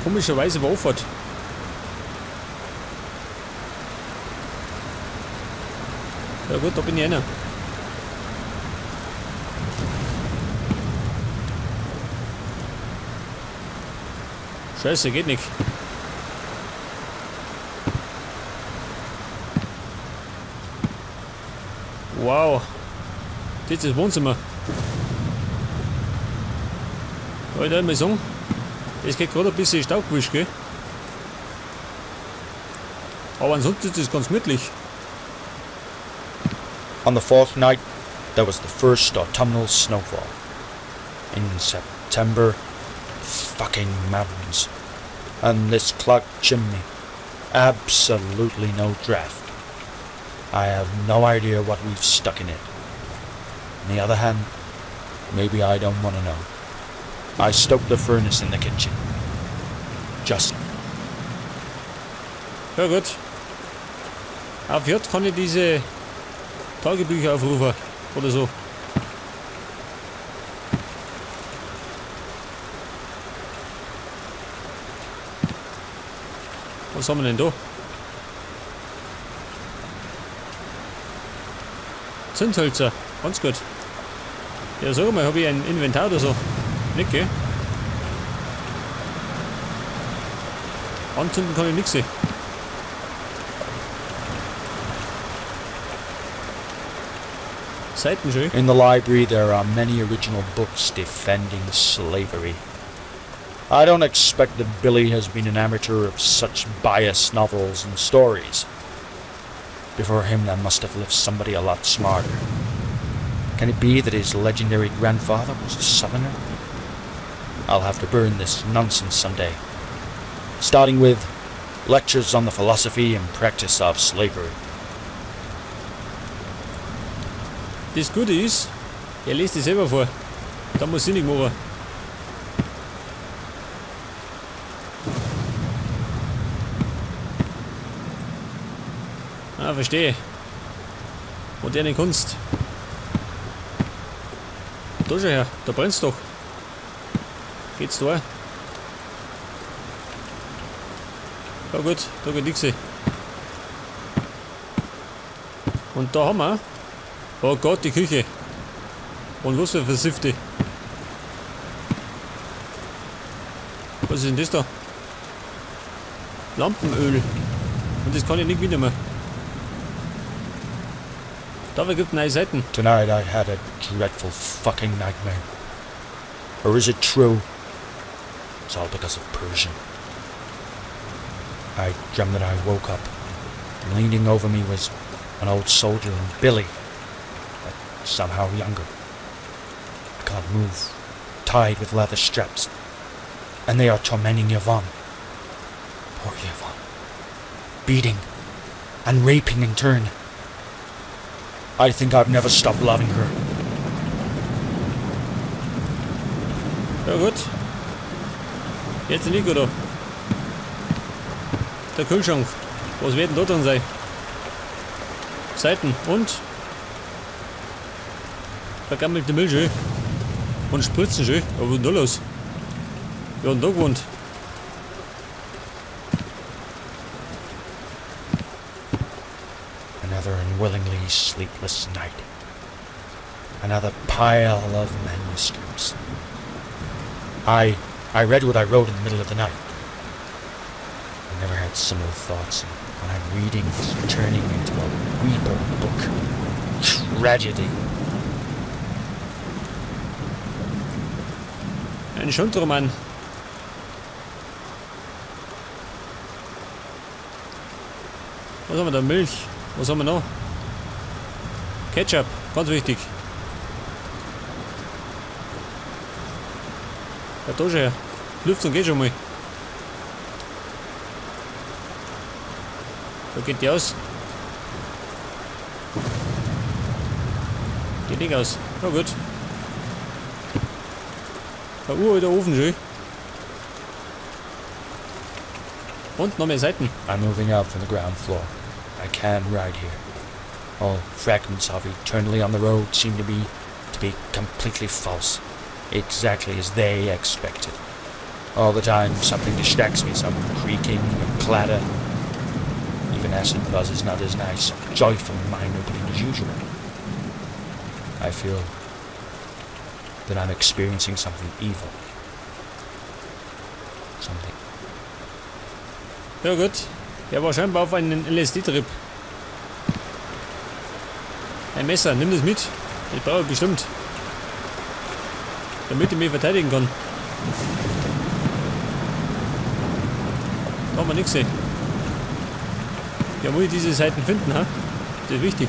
Komischerweise war offen. Ja gut, da bin ich einer. Scheiße, geht nicht. Wow. Das ist das Wohnzimmer. Kann ich da mal sagen, es geht gerade ein bisschen Staubgewisch, gell? Aber ansonsten ist das ganz gemütlich. On the fourth night, there was the first autumnal snowfall. In September, fucking mountains. And this clogged chimney. Absolutely no draft. I have no idea what we've stuck in it. On the other hand, maybe I don't want to know. I stoked the furnace in the kitchen. Just. Ja gut. Auf J kann ich diese Tagebücher aufrufen oder so. Was haben wir denn da? Zündhölzer, ganz gut. Ja, sag mal, habe ich ein Inventar oder so? Nicht, gell? Anzünden kann ich nichts sehen. Seiten schön. In the library there are many original books defending slavery. I don't expect that Billy has been an amateur of such biased novels and stories. Before him there must have lived somebody a lot smarter. Can it be that his legendary grandfather was a southerner? I'll have to burn this nonsense someday. Starting with lectures on the philosophy and practice of slavery. Das Gute ist, er liest es selber vor. Da muss ich nicht machen. Ah, verstehe. Moderne Kunst. Da schau her, da brennt's doch. Geht's da? Ja gut, da geht nichts. Und da haben wir. Oh Gott, die Küche. Und was für Versiffte. Was ist denn das da? Lampenöl. Und das kann ich nicht mitnehmen. Dabei gibt es neue Seiten. Tonight I had a dreadful fucking nightmare. Or is it true? It's all because of Persian. I dreamt that I woke up, and leaning over me was an old soldier and Billy, but somehow younger. I can't move, tied with leather straps, and they are tormenting Yvonne. Poor Yvonne. Beating and raping in turn. I think I've never stopped loving her. Ja gut. Jetzt nicht gut. Der Kühlschrank. Was wird denn da drin sein? Seiten und vergammelte Milch und Spritzen schön. Aber was ist denn da los? Wer hat denn da gewohnt? Another unwillingly sleepless night. Another pile of manuscripts. I read what I wrote in the middle of the night. I never had similar thoughts, and when I'm reading, it's turning into a weeper book. Tragedy. Ein Schundroman. Was haben wir da? Milch. Was haben wir noch? Ketchup, ganz wichtig. Ja, da schon her. Lüftung geht schon mal. Da geht die aus. Geht nicht aus. Na gut. Der uralter Ofen schön. Und noch mehr Seiten. I'm moving out from the ground floor. I can ride here. All fragments of eternally on the road seem to be completely false. Exactly as they expected. All the time something distracts me, some creaking or clatter. Even Acid Buzz is not as nice, joyful, mind-opening as usual. I feel that I'm experiencing something evil. Something. Ja gut, der war scheinbar auf einen LSD-Trip. Ein Messer, nimm das mit. Ich brauche bestimmt. Damit ich mich verteidigen kann. Da haben wir nichts gesehen. Ja, muss ich diese Seiten finden, ha? Das ist wichtig.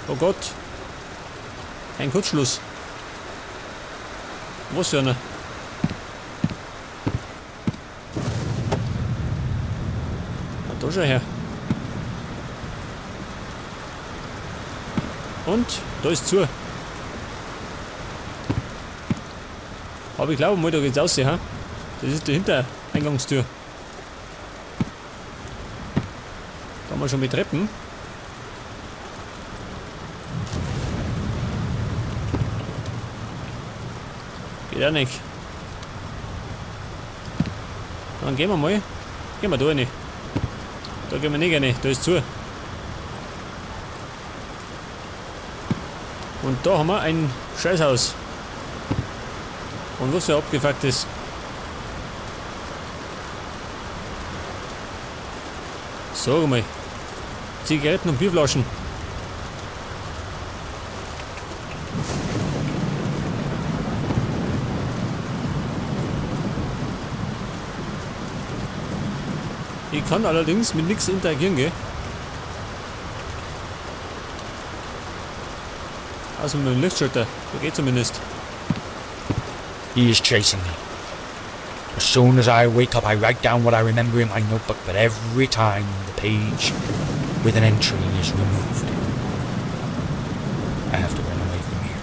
Oh Gott. Ein Kurzschluss. Was für einer? Na, da schau her. Und da ist zu. Aber ich glaube mal, da geht's raus, ha? Das ist die Hintereingangstür. Da haben wir schon mit Treppen. Geht auch nicht. Dann gehen wir mal. Gehen wir da rein. Da gehen wir nicht rein, da ist zu. Und da haben wir ein Scheißhaus. Und was für abgefuckt ist. Sag mal. Zigaretten und Bierflaschen. Ich kann allerdings mit nichts interagieren, gell? Also mit dem Lichtschalter, der geht zumindest. He is chasing me. As soon as I wake up, I write down what I remember in my notebook, but every time the page with an entry is removed. I have to run away from here.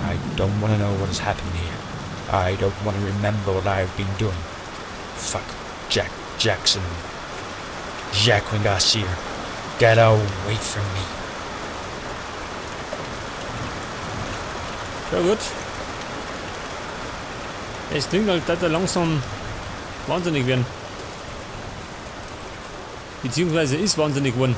I don't want to know what has happened here. I don't want to remember what I've been doing. Fuck Jack Jackson. Jacqueline Garcia. Get away from me. Ja gut. Es klingt, als würde er langsam wahnsinnig werden. Beziehungsweise ist wahnsinnig geworden.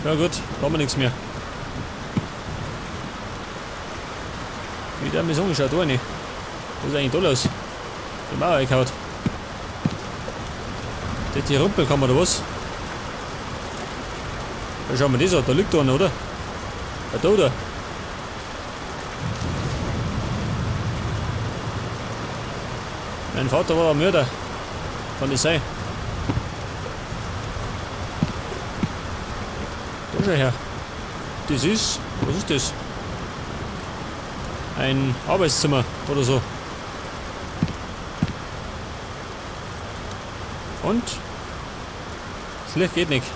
Ja gut, da haben wir nichts mehr. Wie der mir so angeschaut, da nicht. Was ist eigentlich da los? Die Mauer eingehauen. Der hat die Rumpelkammer oder was? Da schauen wir das an, da liegt einer, oder? Ja, da, oder? Mein Vater war ein Mörder. Kann das sein? Da schau her. Das ist... Was ist das? Ein Arbeitszimmer oder so. Und? Das Licht geht nicht.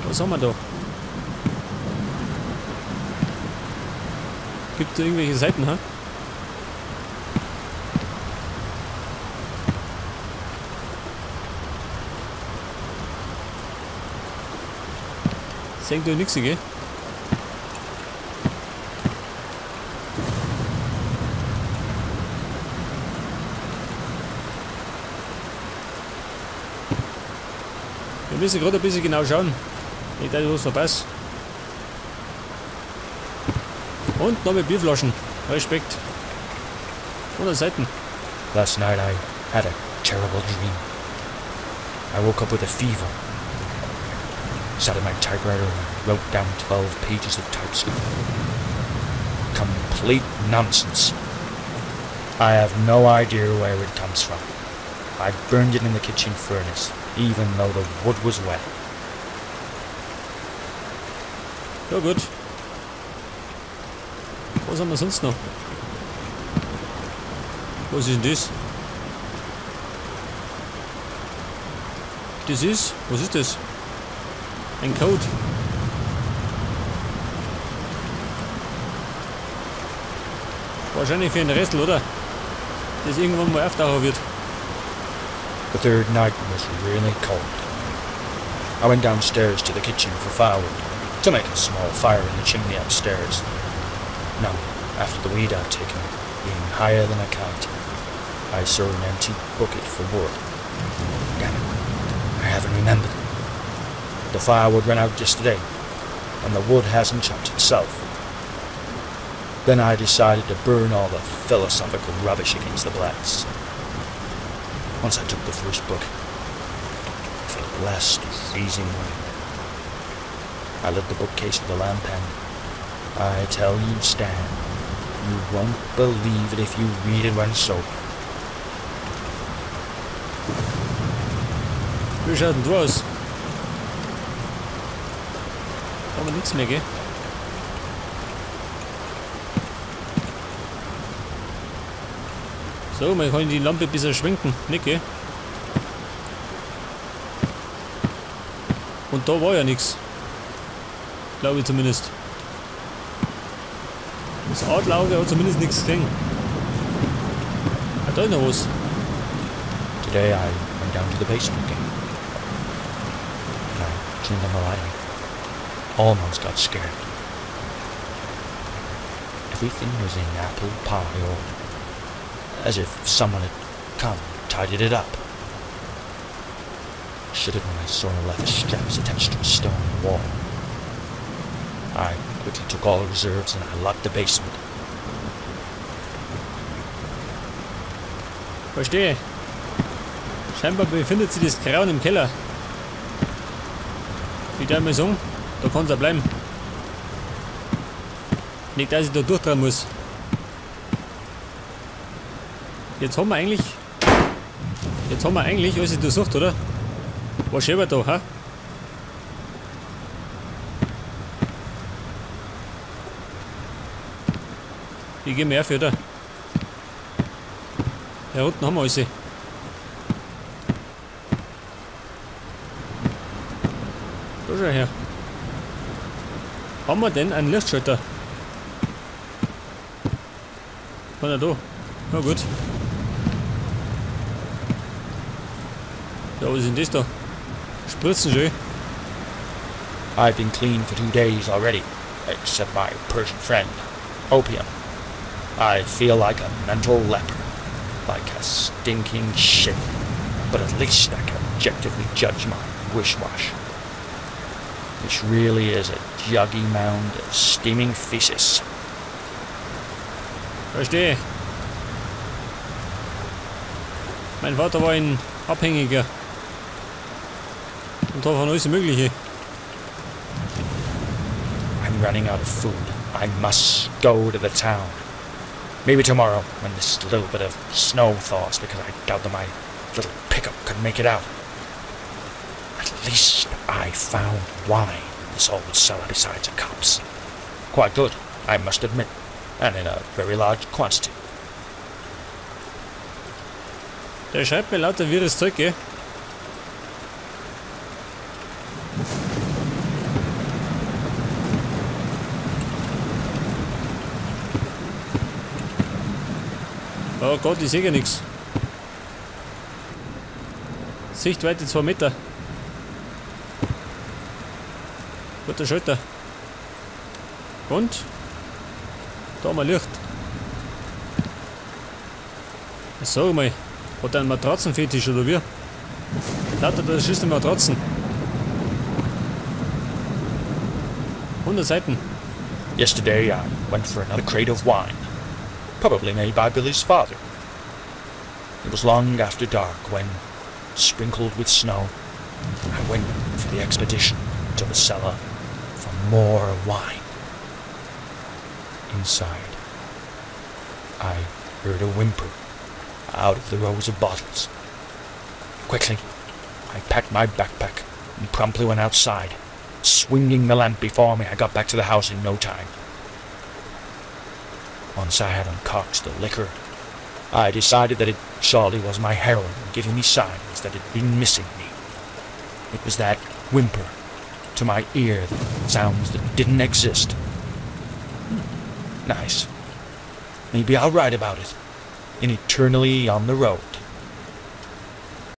Was haben wir da? Gibt es da irgendwelche Seiten, ha? Das hängt doch nichts, gell? Wir müssen gerade ein bisschen genau schauen. Nicht, dass ich was verpasse. Und noch mit Bierflaschen. Respekt. 100 Seiten. Last night I had a terrible dream. I woke up with a fever. Sat at my typewriter and wrote down 12 pages of typescript. Complete nonsense. I have no idea where it comes from. I burned it in the kitchen furnace, even though the wood was wet. Ja gut. Was haben wir sonst noch? Was ist denn das? Das ist... Was ist das? Ein Code. Wahrscheinlich für einen Rätsel, oder? Das irgendwann mal auftauchen wird. The third night was really cold. I went downstairs to the kitchen for firewood, to make a small fire in the chimney upstairs. Now, after the weed I've taken, being higher than a kite, I saw an empty bucket for wood. Damn it, I haven't remembered. The firewood ran out yesterday, and the wood hasn't chopped itself. Then I decided to burn all the philosophical rubbish against the blacks. Once I took the first book, I felt a blast of freezing wind. I lit the bookcase with a lamp and I tell you, Stan, you won't believe it if you read it when sober. Wie schaut denn du aus? Aber nichts mehr, gell? So, man kann die Lampe ein bisschen schwenken, nicht, gell? Und da war ja nichts. Glaube ich zumindest. Das Adlerauge hat zumindest nichts gesehen. Ah, da ist noch was. Today I went down to the basement again. And I turned on the light. I almost got scared. Everything was in apple pie order, as if someone had come and tidied it up. I shuddered when I saw leather straps attached to a stone wall. I quickly took all the reserves and I locked the basement. Verstehe. Scheinbar befindet sich das Grauen im Keller. Wie darf ich mal sagen, da kann's auch bleiben. Nicht, dass ich da durchdrehen muss. Jetzt haben wir eigentlich alles durchsucht, oder? Was schön da, ha? Ich geh mehr für da. Hier unten haben wir alles. Da schau her. Haben wir denn einen Lichtschalter? Kann er da? Na gut. Ja, was ist denn das da? Spritzen schön. I've been clean for 2 days already, except my Persian friend, opium. I feel like a mental leper, like a stinking shit, but at least I can objectively judge my wish-wash. Which really is a juggy mound of steaming feces. Verstehe. Mein Vater war ein Abhängiger. Und davon alles Mögliche. I'm running out of food. I must go to the town. Maybe tomorrow, when this little bit of snow thaws, because I doubt that my little pickup could make it out. At least I found wine in this old cellar besides the cops. Quite good, I must admit, and in a very large quantity. Der schreibt mir lauter wirres Zeug, gell? Oh Gott, ich sehe ja nichts. Sichtweite 2 Meter. Guter Schalter. Und? Da haben wir Licht. Sag mal, hat er einen Matratzenfetisch oder wie? Lauter da schießt Matratzen. 100 Seiten. Yesterday I went for another crate of wine. Probably made by Billy's father. It was long after dark when, sprinkled with snow, I went for the expedition to the cellar for more wine. Inside, I heard a whimper out of the rows of bottles. Quickly, I packed my backpack and promptly went outside. Swinging the lamp before me, I got back to the house in no time. Once I had uncorked the liquor, I decided that it surely was my heroin giving me signs that it had been missing me. It was that whimper, To my ear sounds that didn't exist. Nice. Maybe I'll write about it. In Eternally on the Road.